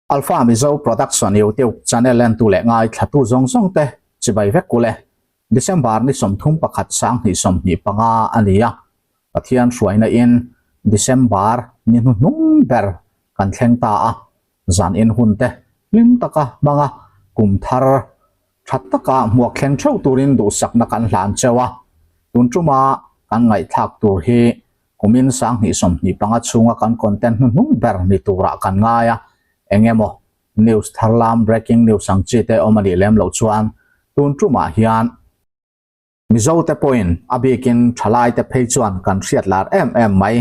Alpha Mizo Production YouTube channel entu leh ngaithlatu zawng zawng te chibai vek kul e. December ni 31 2025 a ni a, Pathian hruaina in December ni hnuhnung ber kan thleng ta a, zan in hun te hlim taka hmanga kum thar tha taka hmuak thleng theuh turin duhsakna kan hlan cheu a, tun tuma kan ngaihthlak tur hi Kumin 2025 chhunga kan content hnuhnung ber ni turah kan ngai a, eng emaw news thar lam breaking news ang chi te awm a nih lem loh chuan tun tumah hian Mizo te pawhin a bikin thalai te phei chuan kan hriat lar em em mai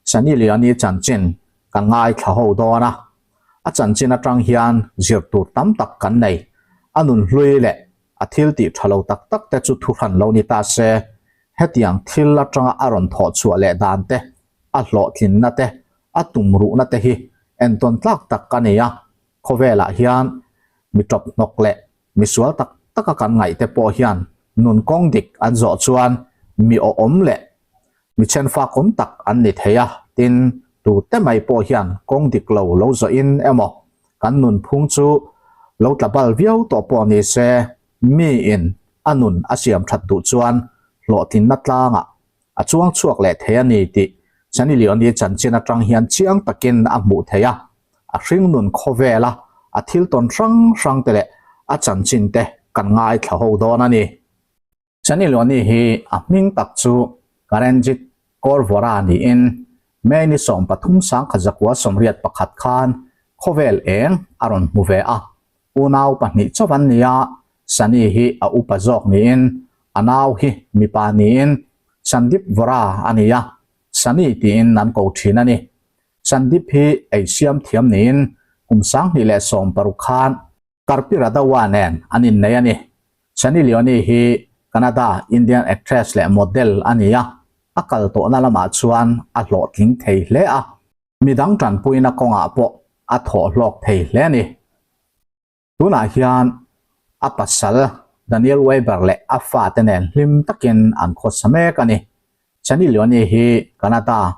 Sunny Leone chanchin kan ngaithla ho dawn a, a chanchin atang hian zir tur tam tak kan nei, a nun hlui leh a thil tih tha lo tak tak te chu thuhran lo ni ta se, hetiang thil atanga a rawn thawh chhuah leh dan te, a hlawhtlinna te, a tumruhna te hi entawn tlak tak a ni a, khawvelah hian mi tawp hnawk leh mi sual tak taka kan ngaih te pawh hian nun kawng dik an zawh chuan mi awhawm leh mi chhenfakawm tak an ni thei a, tin, tute mai pawh hian kawng dik lo lo zawhin emaw kan nunphung chu lo tla bal viau tawh pawh ni se, miin a nun a siam that duh chuan hlawhtlinna tlangah a chuang chhuak leh thei a ni tih Sunny Leone chanchin atang hian chiang takin a hmuh theih a, a hringnun khawvela a thil tawn hrang hrang te leh a chanchin te kan ngaithla ho dawn a ni. Sunny Leone hi a hming tak chu Karenjit Kaur Vora niin May ni 13 1981 khan khawvel eng a rawn hmu ve a, unau pahnih chauh an ni a, Sunny hi a upa zawk niin a nau hi mipa niin Sandip Vora a ni a, Sunny tiin an ko thin a ni. Sandip hi ei siam thiam niin kum 2016 khan Karpi Radawa nen an innei a ni. Sunny Leone hi Canada Indian actress leh model a ni a, a kal tawhna lamah chuan a hlawhtling thei hle a, midang tanpuina kawngah pawh a thawh hlawk thei hle a ni. Tunah hian a pasal Daniel Weber leh a fate nen hlim takin an khawsa mek a ni. Sunny Leone hi Canada,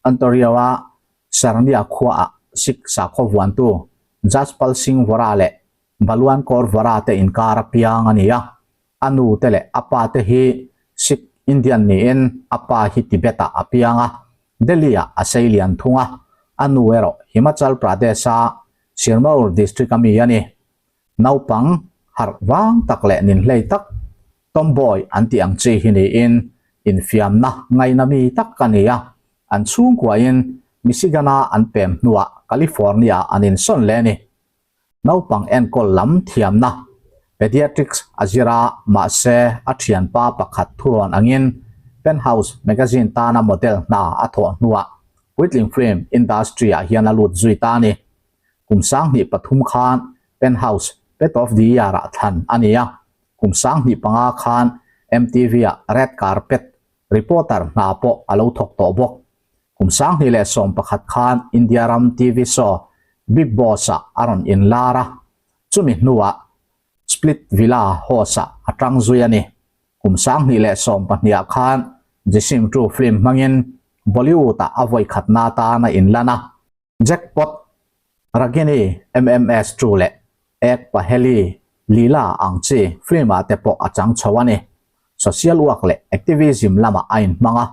Ontario-a Sarnia khuaah Sikh sakhaw vuantu Jaspal Singh Vora leh Balwan Kaur Vora te inkar a piang a ni a. A nu te leh a pa te hi Sikh Indian niin a pa hi Tibet-ah a piang a, Delhi-ah a sei lian thung a. A nu erawh Himachal Pradesh-a Sirmaur district a mi a ni. Naupang harh vang tak leh ninhlei tak Tomboy an tih ang chi hi niin infiamna ngaina mi tak ka ni a, an chhungkuain Michigan-a an pem hnuah California-ah an insawn leh a ni. Naupang enkawl lam thiamna, Pediatrics, a zir a, mahse a thianpa pakhat thurawn angin Penthouse magazine tana model hna a thawh hnuah puitling film industry-ah hian a lut zui ta a ni. Kum 2003 khan Penthouse Pet of the Year-ah thlan a ni a, Kum 2005 khan MTV-ah Red Carpet reporter hna pawh a lo thawk tawh bawk. Kum 2011 khan India ram TV show Bigg Boss-ah a rawn inlar a, chumi hnuah Split Villa host-ah a tang zui a ni. Kum 2012 khan Jisim 2 film hmangin Bollywood-ah a vawi khatna atan a inlan a. Jackpot, Ragini, MMS 2 leh Ek Paheli, Leela ang chi film-ah te pawh a chang chho a ni. Social work leh activism lamah a inhmang a,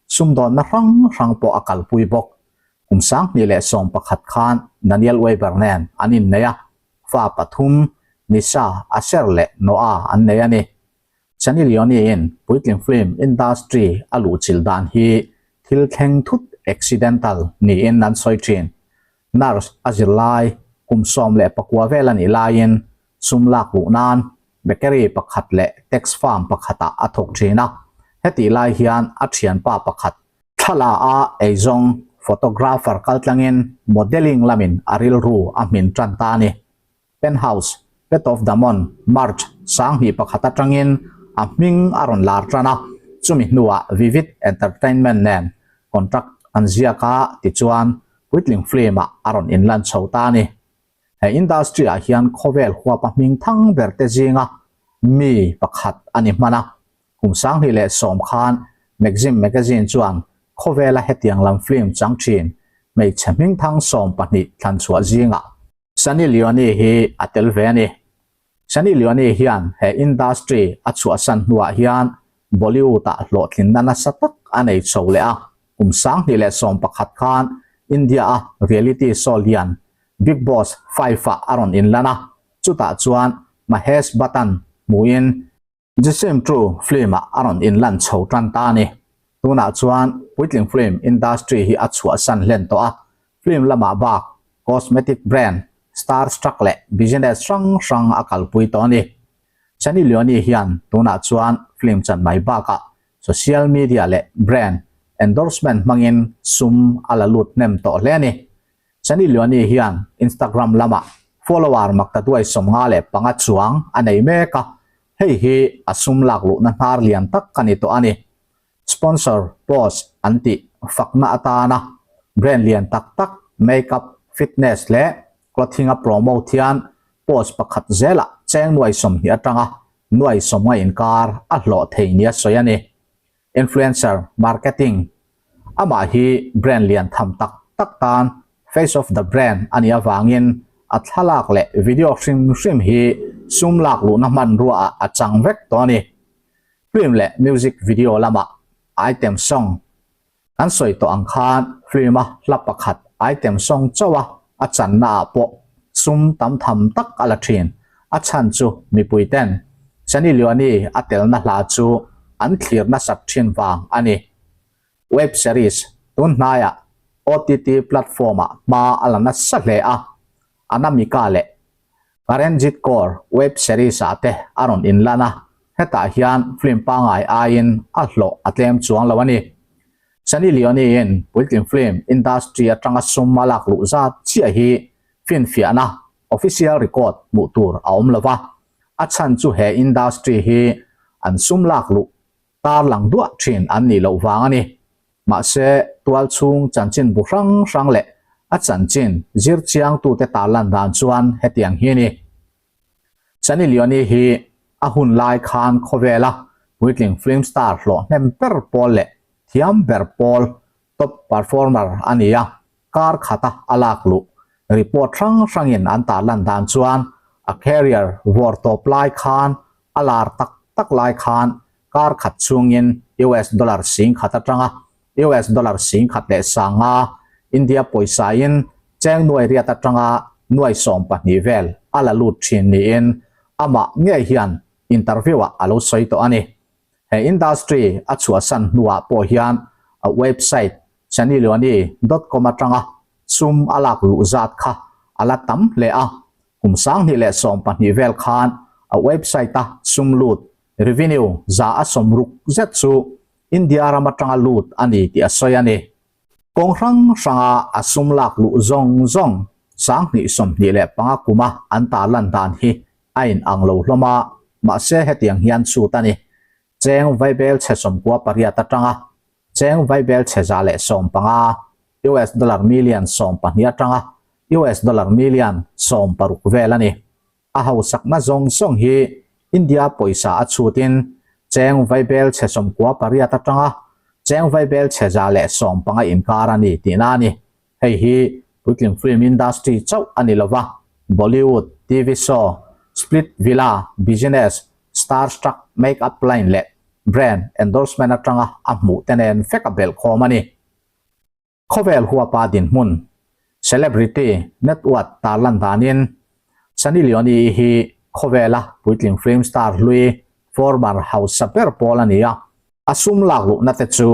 sumdawnna hrang hrang pawh a kalpui bawk. Kum 2011 khan Daniel Weber nen an innei a, fa pathum, Nisha, Asher leh Noah an nei a ni. Sunny Leone-in puitling film industry a luhchilh dan hi thil thleng thut accidental niin an sawi thin. Nurse a zir lai kum 19 vel a nih laiin sum lak luh nan bakery pakhat leh tax firm pakhatah a thawk thin a, hetih lai hian a thianpa pakhat thla a eizawng photographer kaltlangin modelling lamin a rilru a hmin tan ta a ni. Penthouse, Pet of the Month, March 2001 atangin a hming a rawn lar tan a, chumi hnuah Vivid Entertainment nen contract an ziak a, tichuan puitling film-ah a rawn inlan chho ta a ni. He industry-ah hian khawvel huapa hming thang ber te zinga mi pakhat a ni hman a, kum 2010 khan Maxim magazine chuan khawvela hetiang lam film chang thin hmeichhe hming thang 12 thlan chhuah zingah. Sunny Leone hi a tel ve a ni. Sunny Leone hian he industry a chhuahsan hnuah hian Bollywood-ah hlawhtlinna nasa tak a nei chho leh a, kum 2011 khan India-a reality show lian Bigg Boss 5-ah a rawn inlan a, chutah chuan Mahesh Bhatt-a'n hmuin Jisim True film-ah a rawn inlan chho tan ta a ni. Tunah chuan puitling film industry hi a chhuahsan hlen tawh a, film lamah bak cosmetic brand, star struck leh business hrang hrang a kalpui tawh a ni. Sunny Leone hian tunah chuan film chan mai bakah social media leh brand endorsement hmangin sum a la lut hnem tawh hle a ni. Sunny Leone hian Instagram lamah follower maktaduai 55 chuang a nei mek a, hei hi a sum lak luhna hnar lian tak a ni tawh a ni. Sponsor post an tih fakna atana brand lian tak tak makeup, fitness leh clothing a promote hian post pakhat zelah cheng nuai 20 atanga nuai 50 inkar a hlawh thei nia sawi a ni. Influencer marketing, Amah hi brand lian tham tak tak tan face of the brand a nih avangin a thlalak leh video hrim hrim hi sum lak luhna hmanrua ah a chang vek tawh a ni. Film leh music video lamah item song kan sawi tawh ang khan film a hla pakhat item song chauh a a channa ah pawh sum tam tham tak a la thin. A chhan chu mipui ten Sunny Leone a telna hla chu an thlir nasat thin vang a ni. Web series tun hnaiah OTT platform ah hma a la nasa hle a, Anamika leh Karenjit Kaur web series ah te a rawn inlan a, hetah hian film pangngai aiin a hlawh a tlem chuang lo a ni. Sunny Leone-in puitling film industry atanga sum a lak luh zat chiah hi finfiahna official record hmuh tur a awm lo va, a chhan chu he industry hi an sum lak luh tarlang duah thin an nih loh vang a ni. Mahse, tual chhung chanchin bu hrang hrang leh a chanchin zir chiangtute tarlan dan chuan hetiang hi a ni. Sunny Leone hi a hun lai khan khawvela puitling film star hlawh hnem ber pawl leh thiam ber pawl top performer a ni a, kar khata a lak luh report hrang hrangin an tarlan dan chuan a career vawr tawp lai khan a lar tak tak lai khan kar khat chhungin US dollar 10,000 atanga US dollar 10,500 India pawisain cheng nuai riat atanga nuai 12 vel a la lut thin niin amah ngei hian interview ah a lo sawi tawh a ni. He industry a chhuahsan hnuah pawh hian a website sunnyleone dot com atanga sum a lak luh zat kha a la tam hle a, kum 2012 vel khan a website a sum lut revenue 60% zet chu India ram atanga lut a ni tih a sawi a ni. Kawng hrang hranga a sum lak luh zawng zawng 2025 kuma an tarlan dan hi a in ang lo hlawm a, mahse hetiang hian chhut a ni. Cheng vaibel chhe 98 atanga cheng vaibel chhe 115, US dollar million 12 atanga US dollar million 16 vel a ni. A hausakna zawng zawng hi India pawisa a chhutin cheng vaibel chhe 98 atanga cheng vaibel chhe 115 inkar a ni tihna a ni. Hei hi puitling film industry chauh a ni lova, Bollywood, TV show, Split Villa, business, star struck make up line leh brand endorsement atanga a hmuh te nen vek a belhkhawm a ni. Khawvel huapa dinhmun, celebrity net worth tarlan danin Sunny Leone hi khawvela puitling film star hlui former hausa ber pawl a ni a, a sum lak luhna te chu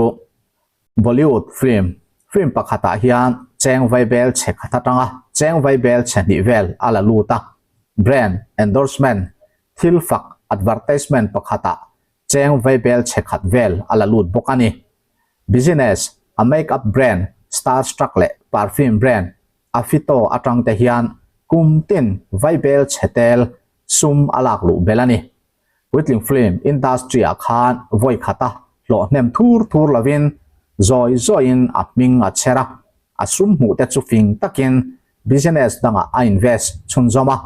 Bollywood film film pakhatah hian cheng vaibel chhe khat atanga cheng vaibel chhe hnih vel a la lut a, brand endorsement thil fak advertisement pakhatah cheng vaibel chhe khat vel a la lut bawk a ni. Business, a make-up brand Starstruck leh perfume brand Afito atang te hian kum tin vaibel chhe tel sum a lak luh belh a ni. Puitling film industry ah khan vawi khata hlawh hnem thur thur lovin zawi zawiin a hming a chher a, a sum hmuh te chu fing takin business dangah a invest chhunzawm a,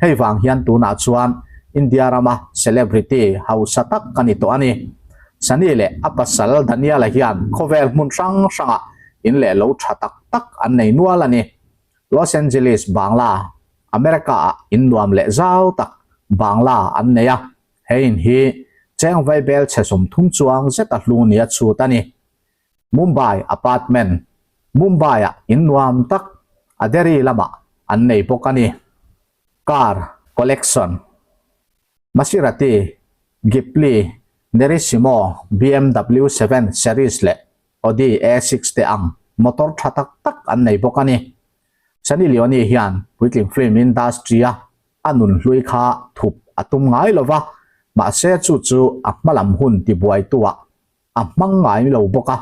hei vang hian tunah chuan India rama celebrity hausa tak a ni tawh a ni. Sunny leh a pasal Daniel-a hian khawvel hmun hrang hrangah in leh lo tha tak tak an nei nual a ni. Los Angeles Bangla. America-ah in nuam leh zau tak Bangla an nei a, he in hi cheng vaibel chhe 30 chuang zeta hlu nia chhut a ni. Mumbai apartment, Mumbai-ah in nuam tak Andheri lamah an nei bawk a ni. Car collection, Maserati, Ghibli, Nerissimo, BMW 7 Series leh Audi A6 te ang motor tha tak tak an nei bawk a ni. Sunny Leone hian puitling film industry-a a nun hlui kha thup a tum ngai lo va, mahse chu chu a hmalam hun tibuaituah a hmang ngai lo bawk a.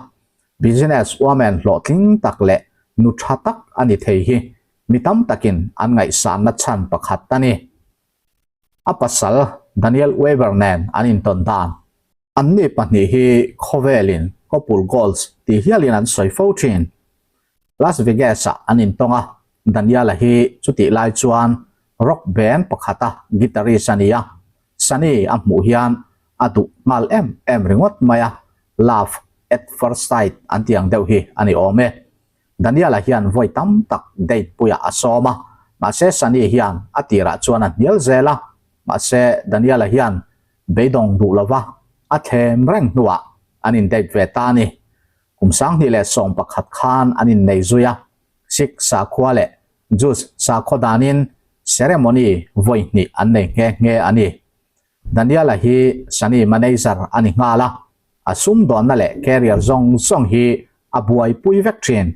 Business woman hlawhtling tak leh nu tha tak a ni thei hi mi tam takin an ngaihsanna chhan pakhat a ni. A pasal Daniel Weber nen an intawn dan. Anni pahnih hi khawvelin couple goals tih hialin an sawi fo thin. Las Vegas-ah an intawng a, Daniel-a hi chutih lai chuan rock band pakhata guitarist a ni a, Sunny a hmuh hian a duh nghal em em ringawt mai a, love at first sight an tih ang deuh hi a ni awm e. Daniel-a hian vawi tam tak date puiah a sawm a, mahse Sunny hian a tirah chuan a hnial zel a, mahse Daniel-a hian beidawng duh lova a thlem reng hnuah an in date ve ta a ni. Kum 2011 khan an innei zui a, Sikh sakhua leh Jews sakhua danin ceremony vawi hnih an nei nghe nghe a ni. Daniel-a hi Sunny manager a ni nghal a, a sumdawnna leh career zawng zawng hi a buaipui vek thin.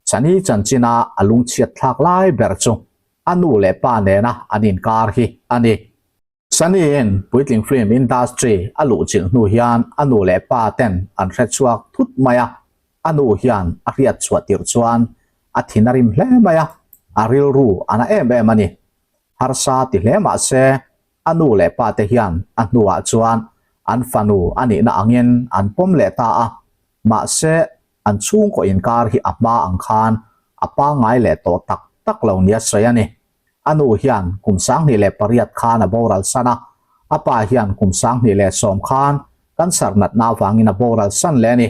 Sunny chanchina a lungchhiat thlak lai ber chu a nu leh pa nena an inkar hi a ni. Sunny-in puitling film industry a luhchilh hnu hian a nu leh pa ten an hrechhuak thut mai a, a nu hian a hriat chhuah tirh chuan a thin a rim hle mai a, a rilru a na em em a ni. Harsa ti hle mah se A nu leh pa te hian a hnuah chuan an fanu a nihna angin an pawm leh ta a, mahse an chhungkaw inkar hi a hma ang khan a pangngai leh tawh tak tak lo nia sawi a ni. A nu hian kum 2008 khan a boral san a, a pa hian kum 2010 khan cancer natna avangin a boral san leh a ni.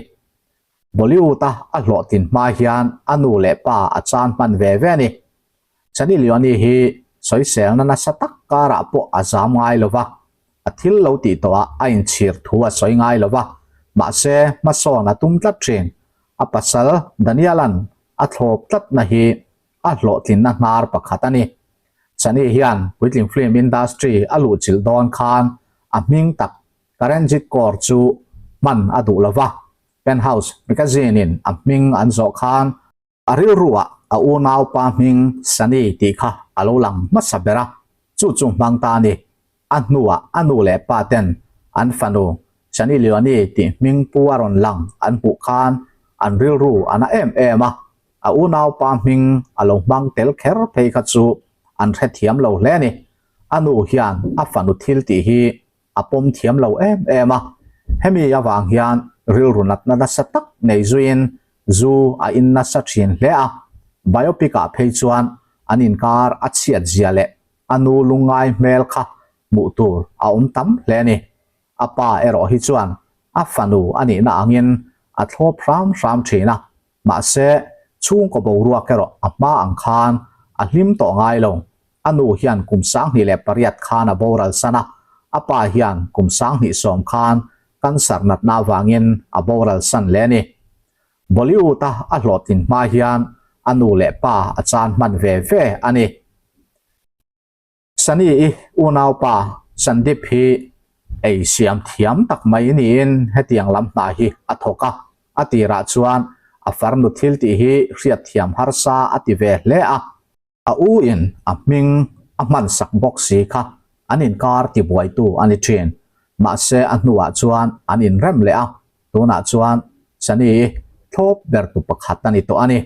Bollywood-a a hlawhtlin hma hian a nu leh pa a chan hman ve ve a ni. Sunny Leone hi sawiselna nasa tak karah pawh a zam ngai lo va, a thil lo tih tawhah a inchhir thu a sawi ngai lo va, mahse hmasawn a tum tlat thin. A pasal Daniel-a'n a thlawp tlatna hi a hlawhtlinna hnar pakhat a ni. Sunny hian puitling film industry a luhchilh dawn khan a hming tak Karenjit Kaur chu hman a duh lo va, Penthouse magazine-in a hming an zawh khan A rilruah a unaupa hming Sunny tih kha a lo lang hmasa ber a, chu chu hmang ta a ni. A hnuah a nu leh pa ten an fanu Sunny Leone tih hming pu a rawn lang an hmuh khan an rilru a na em em a, a unaupa hming a lo hmang tel kher phei kha chu an hrethiam lo hle a ni. A nu hian a fanu thil tih hi a pawm thiam lo em em a, hemi avang hian rilru natna nasa tak nei zuiin zu a in nasa thin hle a, biopic ah phei chuan an inkar a chhiat zia leh a nu lungngai hmel kha hmuh tur a awm tam hle a ni. A pa erawh hi chuan a fanu a nihna angin a thlawp hram hram thin a, Mahse, chhungkaw boruak erawh a hma ang khan a hlim tawh ngai lo. A nu hian kum 2008 khan a boral san a, a pa hian kum 2010 khan cancer natna avangin a boral san leh a ni. Bollywood-a a hlawhtlin hma hian a nu leh pa a chan hman ve ve a ni. Sunny-i unaupa Sandeep hi ei siam thiam tak mai niin hetiang lam hna hi a thawk a, a tirah chuan a farnu thil tih hi hriatthiam harsa a ti ve hle a, a u in a hming a hmansak bawk si kha an inkar tibuaitu a ni thin. Mahse a hnuah chuan an inrem leh a, tunah chuan Sunny-i thlawp bertu pakhat a ni tawh a ni.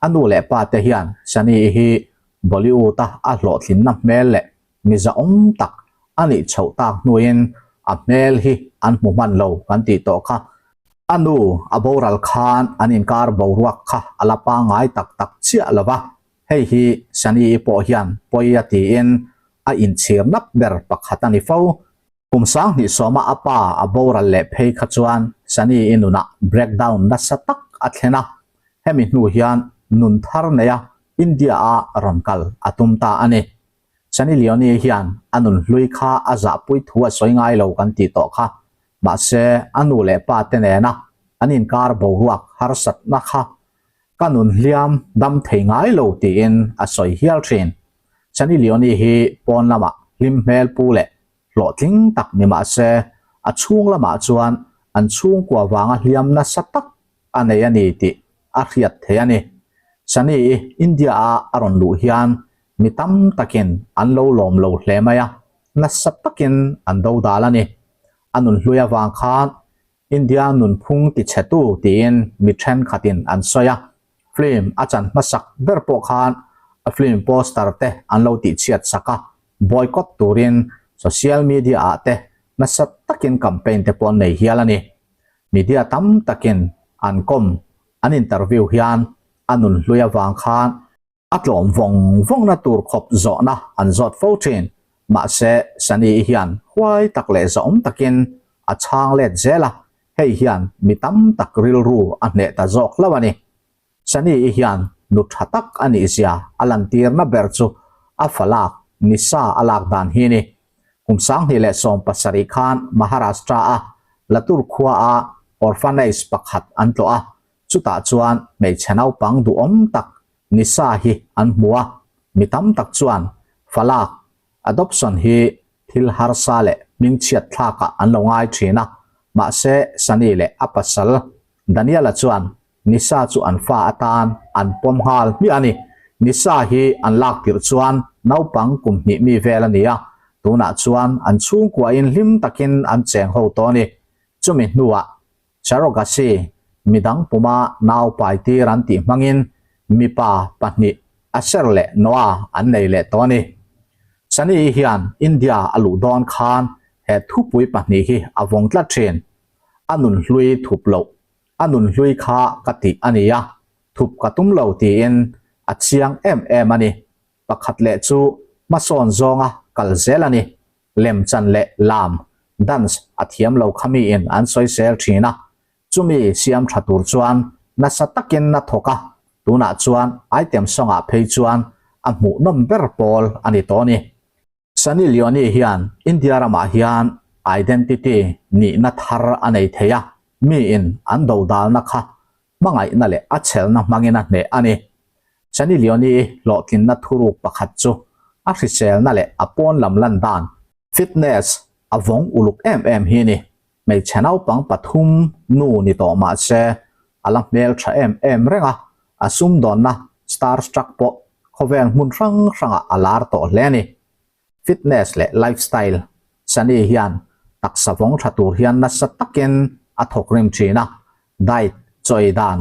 A nu leh pa te hian Sunny-i hi Bollywood-a a hlawhtlinna hmel leh mizaawm tak a nih chhoh tak hnuin a hmel hi an hmu hman lo kan tih tawh kha. A nu a boral khan an inkar boruak kha a la pangngai tak tak chiah lo va, hei hi Sunny-i pawh hian pawi a tiin a inchhir nap ber pakhat a ni fo. Kum 2010-a a pa a boral leh phei kha chuan Sunny-i nunah breakdown nasa tak a thlen a, hemi hnu hian nun thar neia India-a rawn kal a tum ta a ni. Sunny Leone hian a nunhlui kha a zahpui thu a sawi ngai lo kan tih tawh kha. Mahse, a nu leh pa te nena an inkar boruak harsatna kha ka nun hliam dam thei ngai lo tiin a sawi hial thin. Sunny Leone hi pawn lamah hlim hmel pu leh hlawhtling tak ni mah se, a chhung lamah chuan an chhungkua vanga hliam nasa tak a nei a ni tih a hriat thei a ni. Sunny India-a a rawn luh hian mi tam takin an lo lawm lo hle mai a, nasa takin an dodal a ni. A nunhlui avang khan India nunphung tichhetu tiin mi thenkhatin an sawi a, film a chan hmasak ber pawh khan a film poster te an lo tihchhiat sak a, boycott turin social media ah te nasa takin campaign te pawh an nei hial a ni. Media tam takin an kawm an interview hian a nunhlui avang khan A tlawm vawng vawngna tur khawp zawhna an zawt fo thin. Mahse, Sunny-i hian huai tak leh zahawm takin a chhang let zel a, hei hian mi tam tak rilru a hneh ta zawk hlauh a ni. Sunny-i hian nu tha tak a nih zia a lantirna ber chu a fa lak Nisa a lak dan hi ni. Kum 2017 khan Maharashtra-a Latur khuaa orphanage pakhat an tlawh a, Chutah chuan hmeichhe naupang duhawm tak Nisa hi an hmu a, mi tam tak chuan falak, adoption, hi thil harsa leh hmingchhiat thlakah an lo ngai thin a, mahse Sunny leh a pasal Daniel-a chuan Nisa chu an fa atan an pawm nghal hmiah a ni. Nisa hi an lak tirh chuan naupang kum hnih mi vel a ni a, tunah chuan an chhungkuain hlim takin an cheng ho tawh a ni. Chumi hnuah Surrogacy, midang puma nau pai tir an tih hmangin mipa pahnih Asher leh Noah an nei leh tawh a ni. Sunny hian India a luh dawn khan he thupui pahnih hi a vawng tlat thin. A nunhlui thup loh, a nunhlui kha ka tih a ni a, thup ka tum lo tiin a chiang em em a ni. Pakhat leh chu hmasawn zawnga kal zel a ni. Lemchan leh lam, dance, a thiam lo kha miin an sawisel thin a, chumi siam tha tur chuan nasa takin a thawk a, tunah chuan item song-ah phei chuan a hmuhnawm ber pawl a ni tawh a ni. Sunny Leone hian India ramah hian identity nihna thar a nei thei a, miin an dodalna kha hmangaihna leh a chhelna hmangin a hneh a ni. Sunny Leone-i hlawhtlinna thuruk pakhat chu a hriselna leh a pawn lam lan dan, fitness, a vawng uluk em em hi a ni. Hmeichhe naupang pathum nu ni tawh mah se a la hmel tha em em reng a, a sumdawnna starstruck pawh khawvel hmun hrang hrangah a lar tawh hle a ni. Fitness leh lifestyle, Sunny hian taksa vawng tha tur hian nasa takin a thawk rim thin a, diet, chaw ei dan,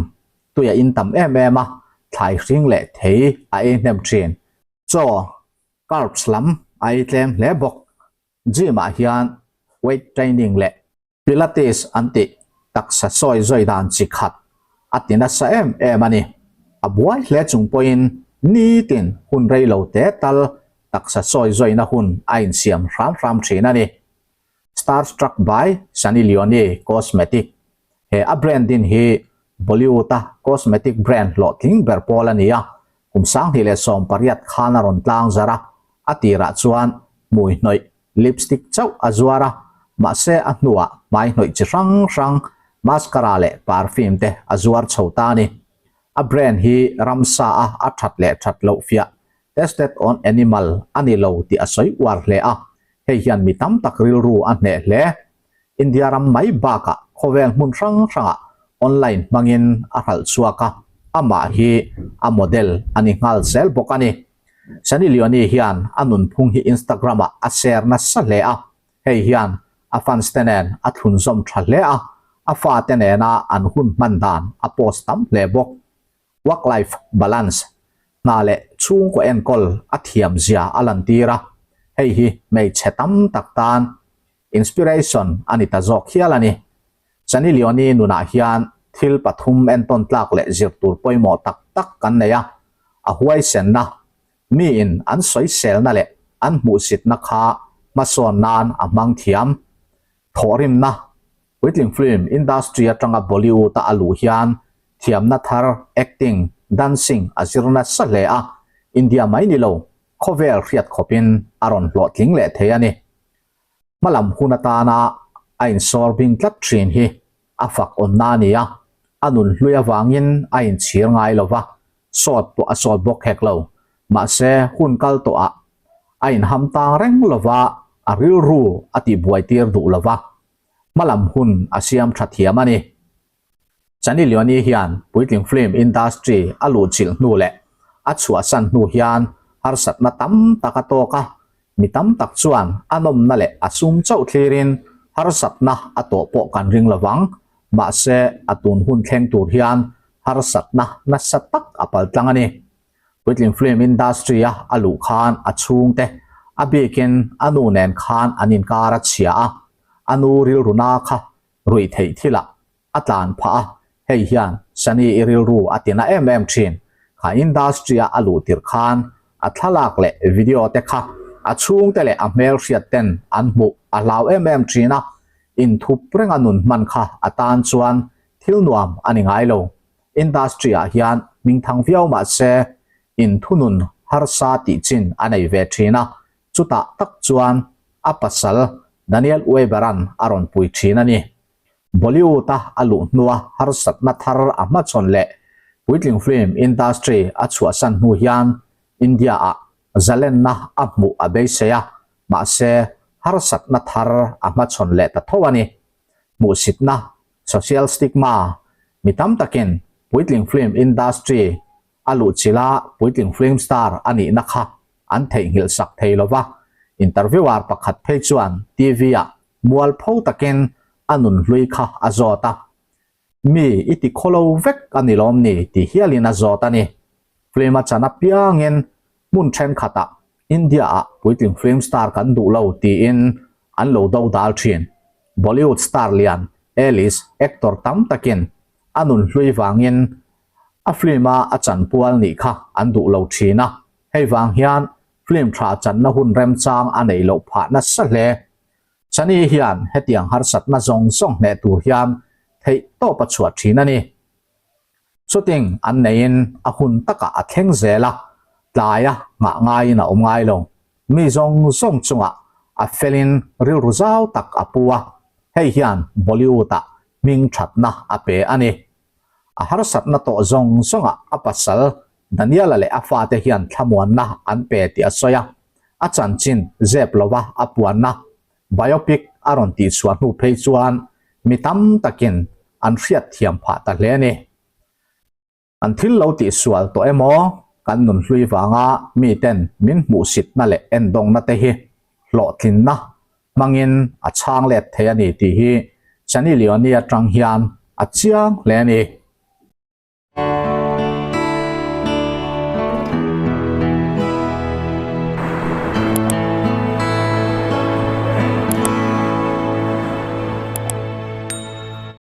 tui a in tam em em a, thlai hring leh thei a ei hnem thin. Chaw, carbs lam a ei tlem hle bawk. Gym ah hian weight training leh Pilates an tih taksa sawi zawi dan chi khat a ti nasa em em a ni. A buai hle chung pawhin nitin hun rei lo te tal taksa sawi zawina hun a insiam hram hram thin a ni. Starstruck by Sunny Leone Cosmetic He a brand din hi Bollywood-a cosmetic brand hlawhtling ber pawl a ni a, kum 2018 khan a rawn tlang zar a, a tirah chuan hmui hnawih Lipstick chauh a zuar a, mahse a hnuah hmai hnawih chi hrang hrang, mascara leh perfume te a zuar chho ta a ni. A brand hi ramsa a a that leh that loh fiah, tested on animal, a ni lo tih a sawi uar hle a, hei hian mi tam tak rilru a hneh hle. India ram mai bakah khawvel hmun hrang hrangah online hmangin a hralh chhuak a, amah hi a model a ni nghal zel bawk a ni. Sunny Leone hian a nunphung hi Instagram-ah a share nasa hle a, hei hian a fans te nen a thlunzawm tha hle a, a fate nena an hun hman dan a post tam hle bawk. Work-life balance, hna leh chhungkaw enkawl a thiam zia a lantir a, hei hi hmeichhe tam tak tan Inspiration a ni ta zawk hial a ni. Sunny Leone nunah hian thil pathum entawn tlak leh zir tur pawimawh tak tak kan nei a, a huaisenna, miin an sawiselna leh an hmuhsitna kha hmasawn nan a hmang thiam. Thawhrimna, Puitling film industry atanga Bollywood-a a luh hian thiamna thar, acting, dancing a zir nasa hle a, India mai ni lo, khawvel hriat khawpin a rawn hlawhtling leh thei a ni. Hmalam hun atana a insawr bing tlat thin hi a fak awmna a ni a, a nun hlui avangin a inchhir ngai lo va, sawt pawh a sawt bawk hek lo. Mahse, hun kal tawhah a inham tang reng lo va, a rilru a tihbuai tir duh lo va, hmalam hun a siam tha thiam a ni. Sunny Leone hian puitling film industry a luhchilh hnu leh a chhuahsan hnu hian harsatna tam tak a tawk a, mi tam tak chuan a nawmna leh a sum chauh thlirin harsatna a tawh pawh kan ring lo vang. Mahse, a tun hun thleng tur hian harsatna nasa tak a paltlang a ni. Puitling film industry-a a luh khan a chhungte, a bikin a nu nen khan an inkar a chhia a, a nu rilruna kha ruih theih thilah a tlan phah a, hei hian Sunny i rilru a tina em em thin. Kha industry-a a luh tirh khan a thlalak leh video te kha a chhungte leh a hmelhriat ten an hmuh a hlau em em thin a, inthup renga nun hman kha a tan chuan thil nuam a ni ngai lo. Industry-ah hian hmingthang viau mah se inthunun harsa tih chin a nei ve thin a, Chutah tak chuan a pasal Daniel Weber-a'n a rawn pui thin a ni. Bollywood-a a luh hnua harsatna thar a hmachhawn leh puitling film industry a chhuahsan hnu hian India-ah zalenna a hmuh a beisei a, mahse harsatna thar a hmachhawn leh ta tho a ni. Hmuhsitna, social stigma, mi tam takin puitling film industry A luhchilh a puitling film star a nihna kha an theihnghilh sak thei lo va, interviewer pakhat phei chuan TV-ah mualpho takin a nunhlui kha a zawt a. Mi i ti khawlo vek a ni lawm ni ti hialin a zawt a ni. Film a chan apiangin hmun thenkhatah India-ah puitling film star kan duh lo tiin an lo do dal thin. Bollywood star lian A-list actor tam takin a nunhlui vangin A film-a a chanpual nih kha an duh lo thin a, hei vang hian film tha channa hun remchang a neih loh phah nasa hle. Chani hian hetiang harsatna zawng zawng hneh tur hian theih tawp a chhuah thin a ni. Shooting an neihin a hun takah a thleng zel a, tlaia nghah ngaiin a awm ngai lo. Mi zawng zawng chungah a felin rilru zau tak a pu a, hei hian Bollywood-ah hming thatna a pe a ni. A harsatna tawh zawng zawngah a pasal Daniela leh a fate hian thlamuanna an pe tih a sawi a, a chanchin zep lova a puanna biopic a rawn tihchhuah hnu phei chuan mi tam takin an hriatthiam phah ta hle a ni. An thil lo tihsual tawh emaw kan nunhlui vanga miten min hmuhsitna leh endawngna te hi hlawhtlinna hmangin a chhang let thei a ni tih hi Sunny Leone atang hian a chiang hle a ni.